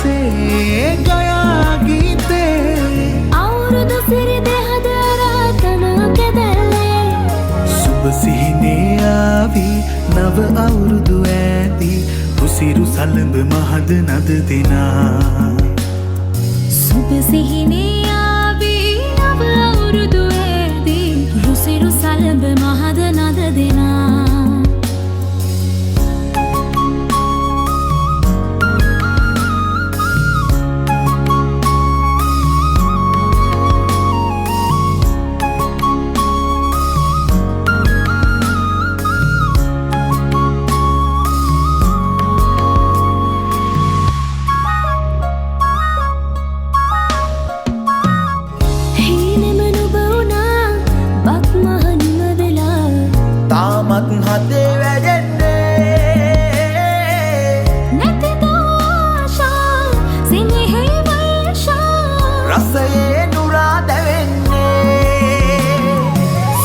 දැසේ ගයා ගීතේ අවුරුදු සිරි දෙහද රාතන කෙදැල්ලේ සුබ සිහිනේ ආවි නව අවුරුදු ඈදී රුසිරු සලඹ මහද නද දෙනා සුබ සිහිනේ ආවි නව අවුරුදු ඈදී රුසිරු සලඹ මහද නද දෙනා. තාමත් හදේ වැජෙන්නේ නැති දෝෂා සිනහේ වර්ෂා රසයේ නුරා දැවෙන්නේ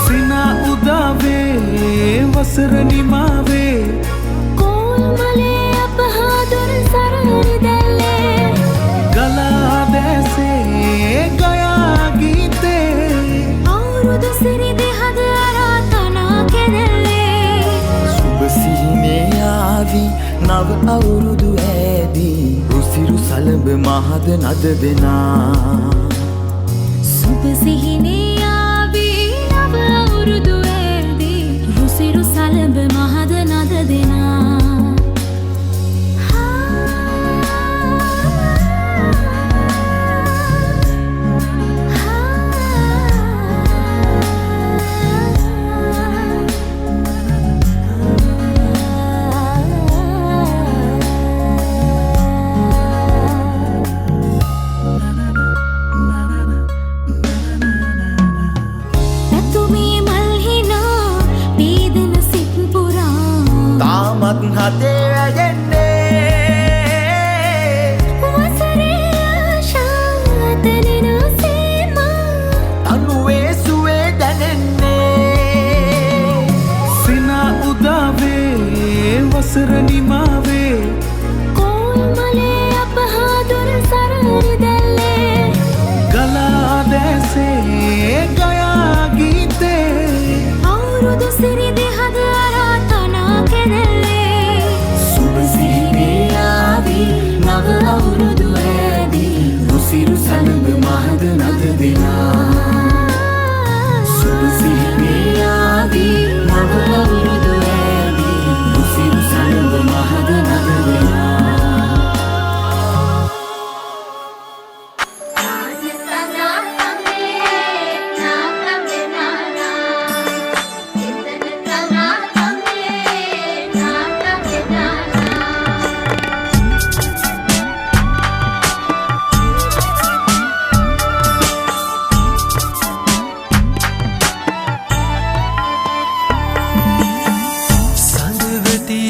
සිනා උදාවේ වසර නිමාවේ කෝල් මලේ අප හා දුර සරරි දැල්ලේ ගලා දැසේ ගයා ගීතේ අවුරුදු සිරි දෙහද රාතනා කෙදැල්ලේ සුබ සිහිනේ ආවි නව අවුරුදු ඈදී රුසිරු සලඹ මහද නද දෙනා සුබ සිහිනේ ආවි නව අවුරුදු ඈදී රුසිරු සලඹ මහද නද දෙනා. තාමත් හදේ වැජෙන්නේ වසරේ ආශා දැනෙන සීමා තනුවේ සුවේ දැනෙන්නේ සිනා උදාවේ වසර නිමාවේ කෝල් මලේ අප හා දුර සරරි දැල්ලේ ගලා දැසේ ගයා ගීතේ අවුරුදු සිරි දෙහද රාතනා කෙදැල්ලේ සුබ සිහිනේ ආවි නව අවුරුදු ඈදී රුසිරු සලඹ මහද නද දෙනා සුබ සිහිනේ ආවි නව අවුරුදු ඈදී රුසිරු සලඹ මහද නද දෙනා.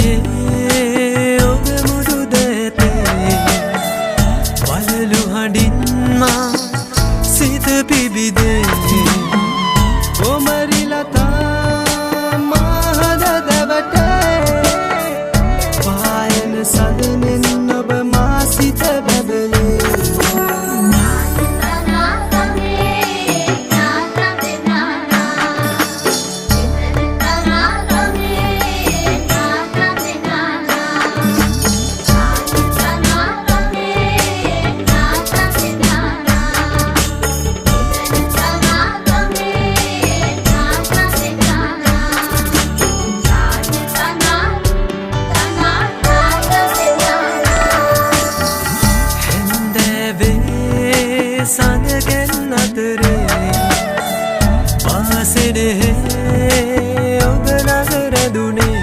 සඳවතියේ ඔබ මුදු දෑතේ වලලු හඬින් මා සිත පිබිදේ කොමරි ලතා මා හද දැවටේ පායන සදනෙන් ඔබ මා සිත බැබලේ. හැන්දෑවේ සඳකැන් අතරේ පාසෙනෙහි ඔබ ළඟ රැඳුනේ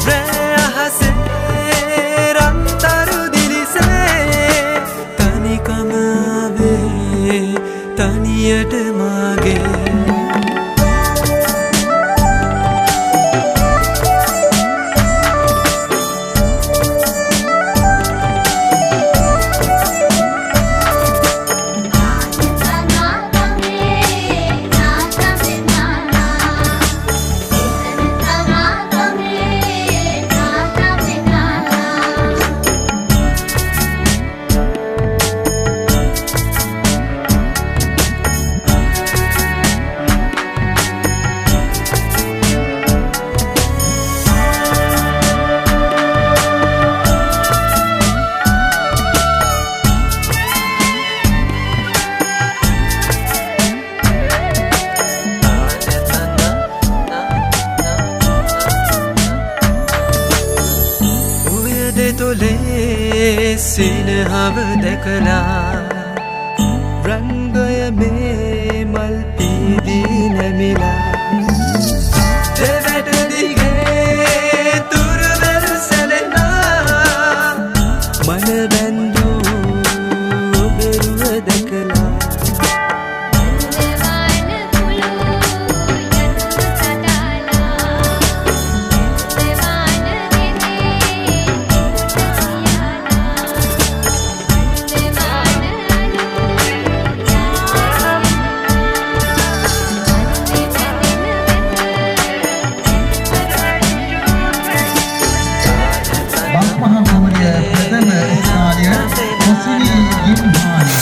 රෑ අහසේ රන්තරු දිලිසේ තනිකම ආවේ තනියට මාගේ. Na na na na. සිනහව දැකලා රංගය මේ මල් පීදී නැමිලා දෙවැට දිගේ තුරුවැල් සැලෙනා මන බැඳූ ඔබෙරුව දැකලා. වනවාන කුලු යතු සදාලා දෙවාන දෙනේ සියාලා දෙවාන අලු බක්මහා කුමරිය ප්‍රථම ස්ථානය කොසිනී ගිම්හානි.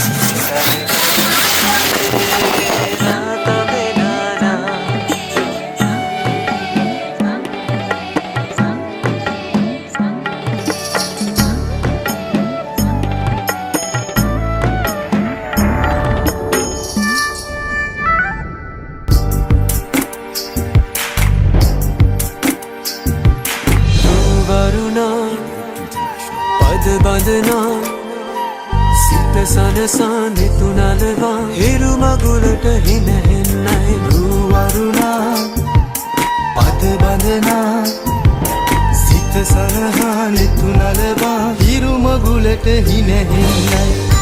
වරුණා පද බඳනා සිත සනසා නිතු නලවා හිරු මගුලට හිනහෙන්නයි. වරුණා පද බඳනා සිත සනහා නිතු නලවා හිරු මගුලට හිනහෙන්නයි.